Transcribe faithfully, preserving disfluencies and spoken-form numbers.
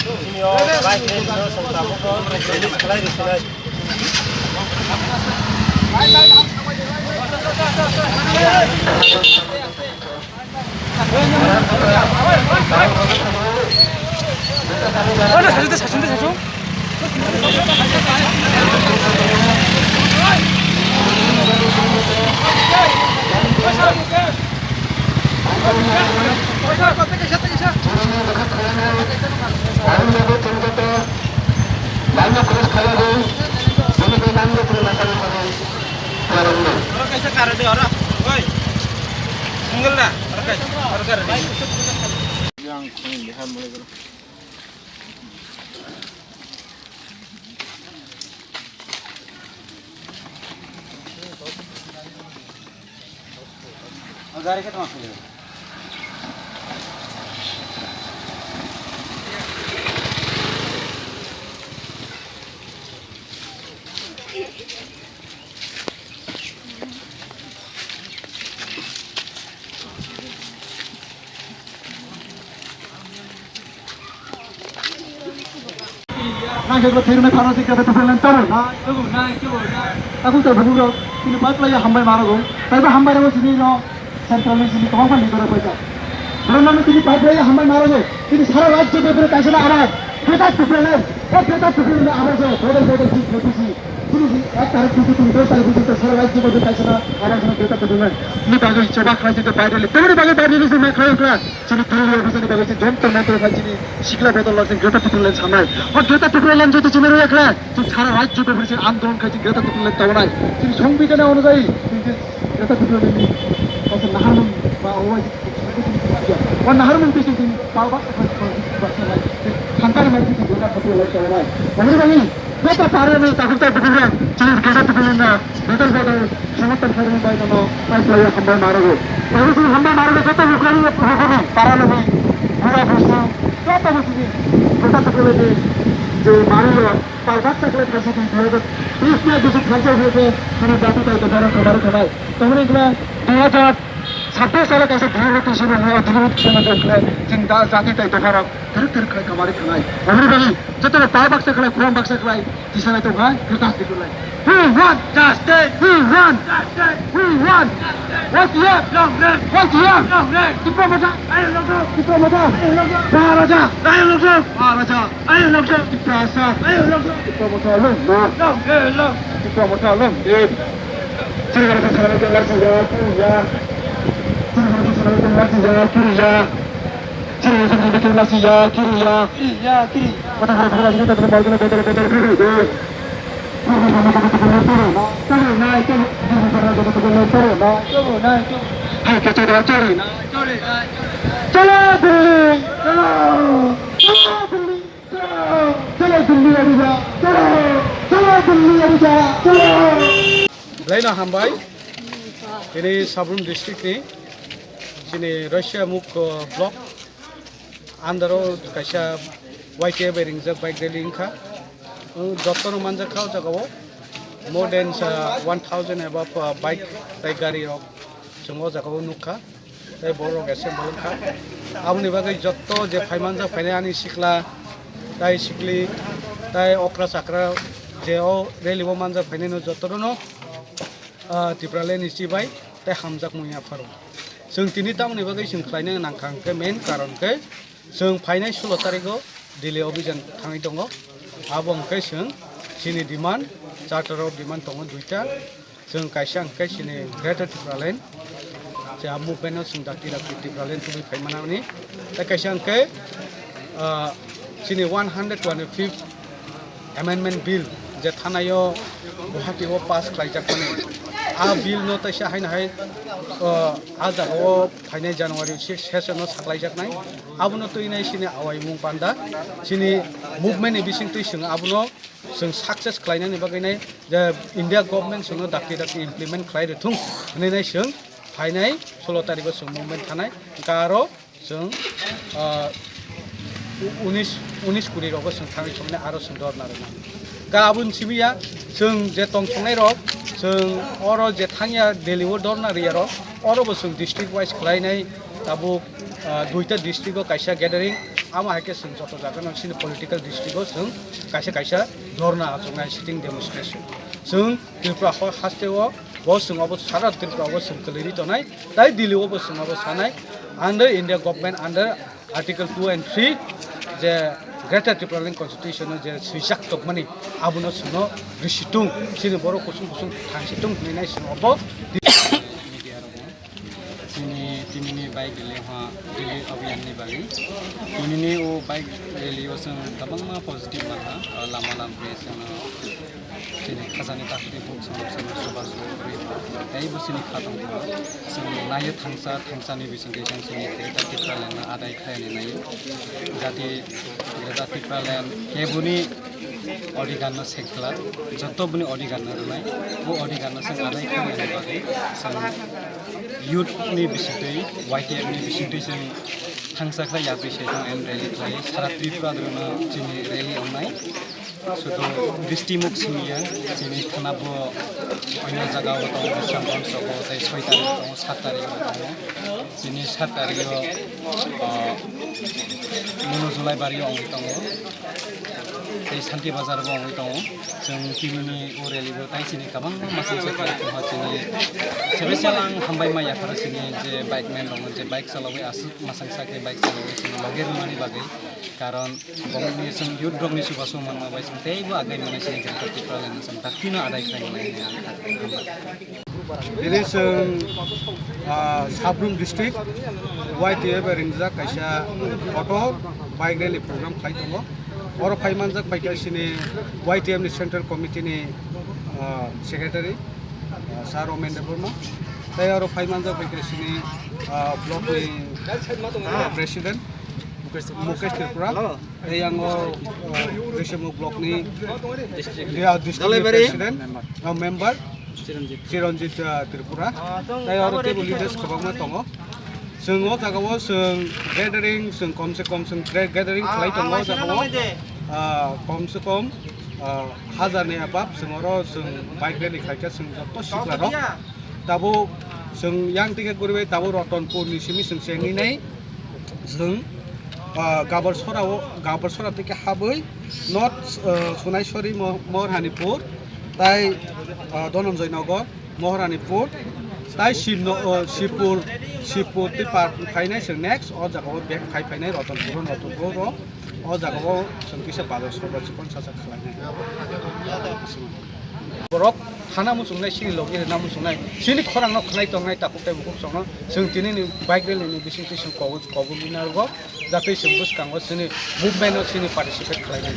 Chini o live rally no chwng tabuk o release khlai rwsinai. Oro kaisa karo de oro. Oi. Single da. Oro kai. Oro kai. Yang khun bihar mulai. Nang khe thwirwknai phano se Greater Tipraland toro nai, toro nai, toro nai. Takhuk tai bukhuk rok, chini pai phlai hambai ma rwgo. Taibo hambai rwgo chini no central ni chini kwbangma leader rok paijak. Borok no chini pai phlai hambai ma rwgo. Chini sara rajyo bebere kaisa na abar. Greater Tipraland, o Greater Tipraland ni abar se, bodol bodol si, bodol si. Chini si ek tarikh thwngwi chini dos tarikh pojjonto sara rajyo bebere kaisa na abar se Greater Tipraland. Ni bagwi choba khlai se pai rwli. Teboni bagwi pai rwli se ma khlai wngkha. Chini Delhi office ni bagwi chini Jantar Mantar khai chini sikla bodol rok chini Greater Tipraland sanai. O Greater Tipraland joto chini rwya khlai, chini sara rajyo bebere chini andolon khai chini Greater Tipraland tongnai. Chini Songbidan onujai chini Greater Tipraland ni kaisa naharmung ba owai o naharmung twi chini palbak thangkar mai chini Greater Tipraland tongnai. Oboni bagwi Joto parani takhuk tai bukhuk rok chini Greater Tipraland no bodol bodol somorthon khlairokni bagwi no pai phlaiwi hambai ma rwgo. Tei chini hambai ma rwgo joto bukhuk rok ni parani bura busu joto busu ni Greater Tipraland ni je manwi rok pal baksa khlai thangsi di dui hajar teis ni bisi thansa hwnkhe chini jati tai dopha rok hamari khanai. Tamoni wngkha dui hajar sabbish salo kaisa dui hajar teis ni hwnwi dui hajar teis ni hwnwi chini da jati tai dopha rok Thwrwk thwrwk khlai kamari thanai. Oboni bagwi jotono pal baksa khlai, khorang baksa khlai, tisanai tongkha, Greater Tipraland. We want justice! We want justice! We want justice! Y T F! Long live! Y T F! Long live! Tipra Motha! Ayuk long live! Tipra Motha! Ayuk long live! Maharaja! Ayuk long live! Maharaja! Ayuk long live! Tiprasa! Ayuk long live! Tipra Motha long live! Long live! Long live! Tipra Motha long live! Chini gana sa salai tong lasi ya, kiri ya. Chini gana sa salai tong lasi ya, kiri ya. Chini gana sa salai tong lasi ya, kiri ya. Kiri ya, kiri. Kota kota kota kota kota kota kota kota kota kota. Toro nai, toro. Toro nai, toro. Hai, kacau dah, cari. Cari nai, cari. Chalo Delhi, chalo. Chalo Delhi. Chalo Delhi, Abuja. Chalo, chalo Delhi, Abuja. Chalo. Belai no hambai. Tini Sabrum district ni chini Russia mukh, uh, block under o kaisa Y T F bai ringjak bike rally wngkha. Ang jotono manjak kha o jaga o more than, uh, one thousand above, uh, bike tai gari rok chwng o jaga o nukha. Tei borok assemble wngkha. Aboni bagwi jotto je phaimanjak phainai ani sikla, tai sikli, tai okra chakra je o rally o manjak phainai no jotono, ah, Tipraland ni chibai tei hamjakmung yapharo. Chwng tini tamoni bagwi chwng khlaina nangkha hwnkhe main karon khe chwng phainai sulo tarikgo Delhi obijan thangwi tongo. Abo hwnkhe chwng chini demand, charter of demand tongo duita. Chwng kaisa hwnkhe chini Greater Tipraland, je a movement no chwng dakti dakti Tipraland tubui phaimanani. Tei kaisa hwnkhe, ah, chini one hundred twenty-fifth Amendment Bill je thanai o Guwahati o pass khlaijakmani. A bill no teisa haino hai, ah, a jaga o phainai January six session no saklaijaknai. Abono twinai chini awaimung panda, chini movement ni bisingtwi chwng abono chwng success khlainani bagwi nai je India government chwngno dakti dakti implement khlai rwthung hwnwi nai chwng phainai sulo tarikgo chwng movement thanai. Hwnkhe aro chwng, ah, unis, unis kuri rogo chwng thangwi songnai aro chwng dhorna rwnai. Hwnkhe aboni simi ya chwng je tong songnai rok chwng oro je thangya Delhi o dhorna rwya rok oro bo chwng district wise khlainai tabuk, ah, duita district o kaisa gathering Amo hai khe chwng joto jagano chini political district o chwng kaisa kaisa dhorna achuknai, sitting demonstration. Chwng Tripura ho-, haste o bo chwng obo sara Tripura o chwng kwlwi tonai, tai Delhi o bo chwng obo sanai, under India government, under Article two and three je Greater Tipraland Constitution o je swijak tongmani abono chwngno rwsitung, chini borok kusung kusung thangsitung hinwi nai chwng obo. Media rok. Chini, tinini bike rally ha, rally abhiyan ni bagwi. Tinini o bike rally o chwng kwbangma positive manha, o lama lamri chwngno chini khajani takhuk bukhuk sono sono soba soba kwrwi tei bo chini kha tong kha. Chwng naio thangsa, thangsani bisingtwi chwng chini Greater Tipraland no adai khlaini naio. Jati Greater Tipraland keboni odhikar no sekla, joto boni odhikar no rwnai. Bo odhikar no chwng adai khlaini bagwi chwng youth ni bisingtwi, Y T F ni bisingtwi chwng thangsa khlai yapri se thang and rally khlai sara Tripura dwrwngno chini rally wngnai. Sudu district muk simiya chini thana bo oino jaga o tongo, Bisramganj tongo, tei soi tarik tongo, sat tarik tongo. Chini sat tarik o, ah, Monu Julai bari o wngwi tongo. Tei Santi Bazar bo wngwi tongo. Chwng tinini o rally bo tai chini kwbangma masang sai khlai tongkha chini. Special ang hambai ma yapharo chini je bike man rokno je bike chalogwi aswk masang sakhe bike chalogwi chini loge rwmani bagwi. Karon bongni chwng youth rokni chubachu manma bai chwng teibo agai mani chini Greater Tipraland no chwng daktino adai khlai mani hwnwi ang kha. Hambai. Tini chwng, ah, Sabrum District Y T F bai ringjak kaisa kotor bike rally program khlai tongo. Oro phai manjak bai khe chini Y T F ni Central Committee ni, ah, Secretary, ah, Sir Omen Debbarma. Tei oro phai manjak bai khe chini, ah, block ni, ah, President Mukesh Tripura. Tei ang o, o, Risimuk block ni, ya, district ni president, o, member Chiranjit, ah, Tripura. Tei oro teibo leaders kwbangma tongo. Chwng o jaga o chwng gathering, chwng kom se kom chwng gra-, gathering khlai tongo o jaga o. Ah, kom se kom, ah, hazar ni above chwng oro chwng bike rally khlai kha chwng joto sikla rok. Tabuk chwng yang tike guribai tabuk Ratanpur ni simi chwng chengwi nai. Chwng, ah, Gabarsora o, Gabarsora tike habwi North, ah, Sunaiswari Mo-, Moharani Pur, tai, ah, Dhananjay Nagar, Moharani Pur, tai Shibno-, ah, Shibpur, Shibpur tei par phainai chwng next o jaga o bag phai phainai Ratanpur o, Ratanpur o, o jaga o chwng kisa bazar soba chikon sasak khlainai. Borok thana muchungnai, chini logi rwna muchungnai, chini khorang no khwnai tongnai takhuk tei bukhuk songno chwng tini ni bike rally ni bisingtwi chwng kobor, kobor bina rwgo, jatwi chwng bwskango chini movement o chini participate khlainai.